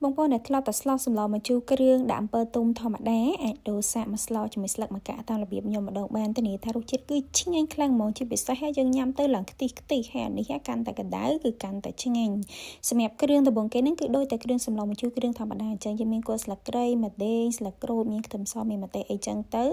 បងប្អូនដែលធ្លាប់តែស្លសម្លម្ជូរគ្រឿងដាក់អំពិលទុំធម្មតាអាចដូរសាកមកស្លជាមួយស្លឹកម្កាក់តាមរបៀបខ្ញុំម្ដងបានធានាថារសជាតិគឺឆ្ងាញ់ខ្លាំងហ្មងជាពិសេសយើងញ៉ាំទៅឡើងខ្ទិះខ្ទិះហើយអានេះកាន់តែក្តៅគឺកាន់តែឆ្ងាញ់សម្រាប់គ្រឿងដំបូងគេហ្នឹងគឺដូចតែគ្រឿងសម្លម្ជូរគ្រឿងធម្មតាអញ្ចឹងយើងមានគល់ស្លឹកគ្រៃម្ទេសស្លឹកក្រូចមានខ្ទឹមសមានម្ទេសអីចឹងទៅ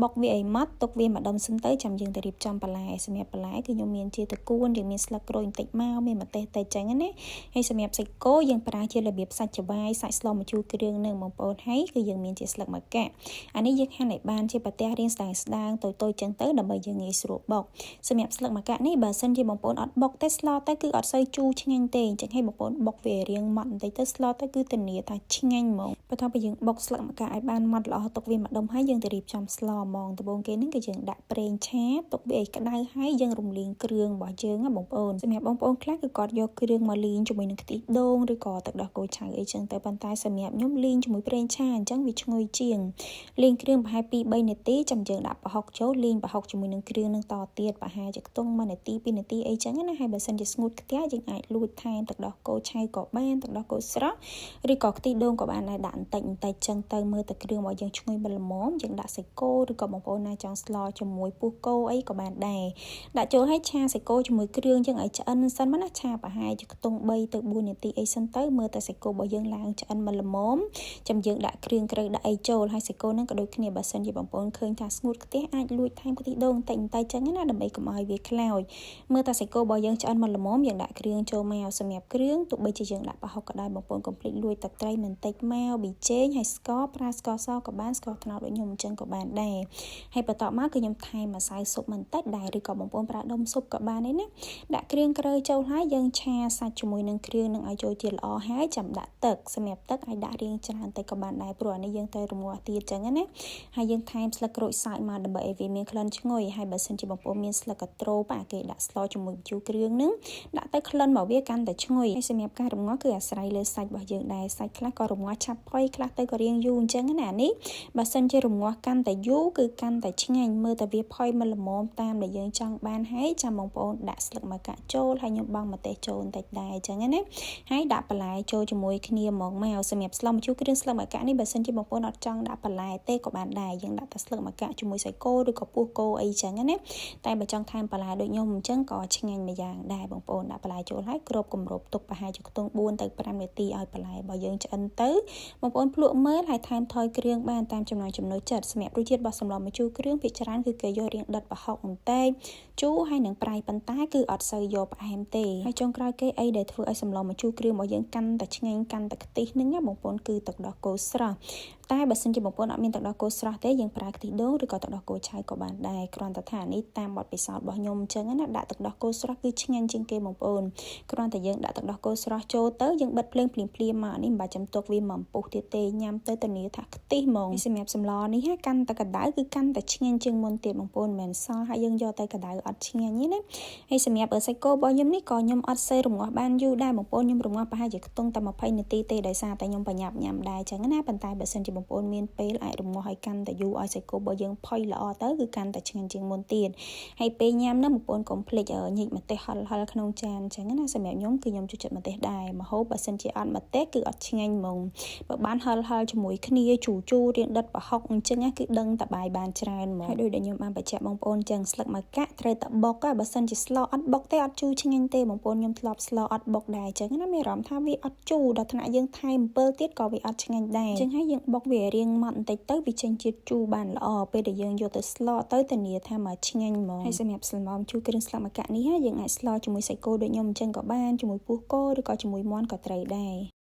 បុកវាឲ្យម៉ត់ទុកវាម្ដុំសិនទៅចាំយើងទៅរៀបចំបន្លែសម្រាប់បន្លែគឺខ្ញុំមានជាត្រកួនយើងមានស្លឹកក្រូចបន្តិចមកមានម្ទេសតិចចឹងណាហើយសម្រាប់សាច់គោយើងប្រើជារបៀបសាច់ច្បាយសាច់ស្លម្ជូរគ្រឿងនឹងបងប្អូនហើយគឺយើងមានជាស្លឹកម្កាក់អានេះយើងហាន់ឲ្យបានជាប្រទះរាងស្ដើងស្ដើងតូចតូចចឹងទៅដើម្បីយើងងាយស្រួលបុកសម្រាប់ស្លឹកម្កាក់នេះបើសិនជាបងប្អូនអត់បុកទេស្លទៅគឺអត់សូវជូរឆ្ងាញ់ទេអញ្ចឹងឲ្យបងប្អូនបុកវារាងម៉ត់បន្តិចទៅស្លទៅគឺធានាថាឆ្ងាញ់ហ្មងបន្ទាប់ពីយើងបុកស្លឹកម្កាក់ឲ្យបានម៉ត់ល្អទុកវាម្ដុំហើយយើងទៅរៀបចំស្លហ្មងដំបូងគេហ្នឹងគឺយើងដាក់ប្រេងឆាទុកវាឲ្យក្តៅហើយយើងរំលីងគ្រឿងរបស់យើងណាបងប្អូនសម្រាប់បងប្អូនខ្លះគឺគាត់យកគ្រឿងមកលីងជាមួយនឹងខ្ទិះដូងឬក៏ទឹកដោះគោឆៅអីចឹងទៅប៉ុន្តែសម្រាប់ខ្ញុំលីងជាមួយប្រេងឆាអញ្ចឹងវាឈ្ងុយជាងលីងគ្រឿងប្រហែល2 3នាទីចាំយើងដាក់ប្រហុកចូលលីងប្រហុកជាមួយនឹងគ្រឿងនឹងតទៀតប្រហែលជាខ្ទង់1នាទី2នាទីអីចឹងណាហើយបើសិនជាស្ងួតខ្ទះយើងអាចលួចថែមទឹកដោះគោឆៅក៏បានទឹកដោះគោស្រស់ឬក៏ខ្ទិះដូងក៏បានដែរដាក់បន្តិចបន្តិចចឹងទៅមើលតែគ្រឿងរបស់យើងឈ្ងុយបលល្មមយើងដាក់សាច់គោឬក៏បងប្អូនណាចង់ស្លជាមួយពោះគោអីក៏បានដែរដាក់ចូលឲ្យឆាសាច់គោជាមួយគ្រឿងយើងឲ្យឆ្អិនសិនមកណាឆាប្រហែលជាខ្ទង់3ទៅ4នាទីអីសិនទៅមើលតែសាច់គោរបស់យើងឡើងឆ្អិនមកល្មមចាំយើងដាក់គ្រឿងក្រៅដាក់អីចូលហើយសាច់គោហ្នឹងក៏ដូចគ្នាបើសិនជាបងប្អូនឃើញថាស្ងួតខ្ទះអាចលួចថែមខ្ទិះដូងបន្តិចបន្តិចចឹងណាដើម្បីកុំឲ្យវាខ្លោចមើលតែសាច់គោរបស់យើងឆ្អិនមកល្មមយើងដាក់គ្រឿងចូលមកសម្រាប់គ្រឿងទោះបីជាយើងដាក់ប្រហុកក៏ដោយបងប្អូនកុំភ្លេចលួចទឹកត្រីបន្តិចមកប៊ីចេងហើយស្ករប្រើស្ករសក៏បានស្ករត្នោតដូចខ្ញុំអញ្ចឹងក៏បានដែរហើយបន្ទាប់មកគឺខ្ញុំថែមម្សៅស៊ុបបន្តិចដែរឬក៏បងប្អូនប្រើដុំស៊ុបក៏បានដែរណាដាក់គ្រឿងក្រៅចូលហើយយើងឆាសាច់ជាមួយនឹងគ្រឿងនឹងឲ្យចូលជាល្អហើយចាំដាក់ទឹកសម្រាប់ទឹកអាចដាក់រាងច្រើនតិចក៏បានដែរព្រោះអានេះយើងទៅរងាស់ទៀតចឹងណាហើយយើងថែមស្លឹកក្រូចសើចមកដើម្បីឲ្យវាមានក្លិនឈ្ងុយហើយបើសិនជាបងប្អូនមានស្លឹកកត្រូបអាគេដាក់ស្លជាមួយម្ជូរគ្រឿងនឹងដាក់ទៅក្លិនមកវាកាន់តែឈ្ងុយហើយសម្រាប់ការរងាស់គឺអាស្រ័យលើសាច់របស់យើងដែរសាច់ខ្លះក៏រងាស់ឆាប់ផុយខ្លះទៅក៏រាងយូរអញ្ចឹងណានេះបើសិនជារងាស់កាន់តែយូរគឺកាន់តែឆ្ងាញ់មើលតែវាផុយមកល្មមតាមដែលយើងចង់បានហើយចាំបងប្អូនដាក់ស្លឹកម្កាក់ចូលហើយខ្ញុំបង់ម្ទេសចូលបន្តិចដែរអញ្ចឹងណាហើយដាក់បន្លែចូលជាមួយគ្នាហ្មងមកសម្រាប់ស្លម្ជូរគ្រឿងស្លឹកម្កាក់នេះបើសិនជាបងប្អូនអត់ចង់ដាក់បន្លែទេក៏បានដែរយើងដាក់តែស្លឹកម្កាក់ជាមួយសាច់គោឬក៏ពោះគោអីចឹងណាតែបើចង់ថែមបន្លែដូចខ្ញុំអញ្ចឹងក៏ឆ្ងាញ់មួយយ៉ាងដែរបងប្អូនដាក់បន្លែចូលហើយគ្របគម្របទុកប្រហែលជាខ្ទង់4ទៅ5នាទីឲ្យបន្លែរបស់យើងឆ្អិនទៅបងប្អូនភ្លក់មើលហើយថែមថយគ្រឿងបានតាមចំណង់ចំណូលចិត្តសម្រាប់រសជាតិរបស់សម្លម្ជូរគ្រឿងភាគច្រើនគឺគេយករាងដិតប្រហុកបន្តិចជូរហើយនឹងប្រៃប៉ុន្តែគឺអត់សូវយកផ្អែមទេហើយចុងក្រោយគេអីដែលធ្វើឲ្យសម្លម្ជូរគ្រឿងរបស់យើងកាន់តែឆ្ងាញ់កាន់តែខ្ទិះហ្នឹងណាបងប្អូនគឺទឹកដោះគោស្រស់តែបើសិនជាបងប្អូនអត់មានទឹកដោះគោស្រស់ទេយើងប្រើខ្ទិះដូងឬក៏ទឹកដោះគោឆៅក៏បានដែរគ្រាន់តែថានេះតាមបទពិសោធន៍របស់ខ្ញុំអញ្ចឹងណាដាក់ទឹកដោះគោស្រស់គឺឆ្ងាញ់ជាងគេបងប្អូនគ្រាន់តែយើងដាក់ទឹកដោះគោស្រស់ចូលទៅយើងបិទភ្លើងភ្លាមភ្លាមមកនេះមិនបាច់ចាំទុកវាមកពុះទៀតទេញ៉ាំទៅធានាថាខ្ទិះហ្មងសម្រាប់សម្លនេះកាន់តែក្តៅគឺកាន់តែឆ្ងាញ់ជាងមុនទៀតបងប្អូនមិនមែនសល់ហើយយើងយកទៅក្តៅអត់ឆ្ងាញ់ទេណាហើយសម្រាប់សាច់គោរបស់ខ្ញុំនេះក៏ខ្ញុំអត់សូវរងាស់បានយូរដែរបងប្អូនខ្ញុំរងាស់ប្រហែលជាខ្ទង់តែ20នាទីទេដោយសារតែខ្ញុំប្រញាប់ញ៉ាំដែរចឹងណាប៉ុន្តែបើសិនជាបងប្អូនមានពេលអាចរងាស់ឲ្យកាន់តែយូរឲ្យសាច់គោរបស់យើងផុយល្អទៅគឺកាន់តែឆ្ងាញ់ជាងមុនទៀតហើយពេលញ៉ាំនោះបងប្អូនកុំភ្លេចញិចម្ទេសហិលហិលក្នុងចានចឹងណាសម្រាប់ខ្ញុំគឺខ្ញុំចូលចិត្តម្ទេសដែរម្ហូបបើសិនជាអត់ម្ទេសគឺអត់ឆ្ងាញ់ហ្មងបើបានហិលហិលជាមួយគ្នាជូរជូររៀងដិតប្រហុកអញ្ចឹងគឺដឹងតបាយបានច្រើនហ្មងហើយដោយដែលខ្ញុំបានបញ្ជាក់បងប្អូនចឹងស្លឹកម្កាក់ត្រូវតែបុកបើសិនជាស្លអត់បុកទេអត់ជូរឆ្ងាញ់ទេបងប្អូនខ្ញុំធ្លាប់ស្លអត់បុកដែរអញ្ចឹងណាមានអារម្មណ៍ថាវាអត់ជូរដល់ថ្នាក់យើងថែមអំពិលទៀតក៏វាអត់ឆ្ងាញ់ដែរអញ្ចឹងហើយយើងបុកវារៀងម៉ត់បន្តិចទៅវាចេញជាតិជូរបានល្អពេលដែលយើងយកទៅស្លទៅធានាថាមកឆ្ងាញ់ហ្មងហើយសម្រាប់សម្លម្ជូរគ្រឿងស្លឹកម្កាក់នេះយើងអាចស្លជាមួយសាច់គោដូចខ្ញុំអញ្ចឹងក៏បានជាមួយពោះគោឬក៏ជាមួយមាន់ក៏ត្រូវដែរ។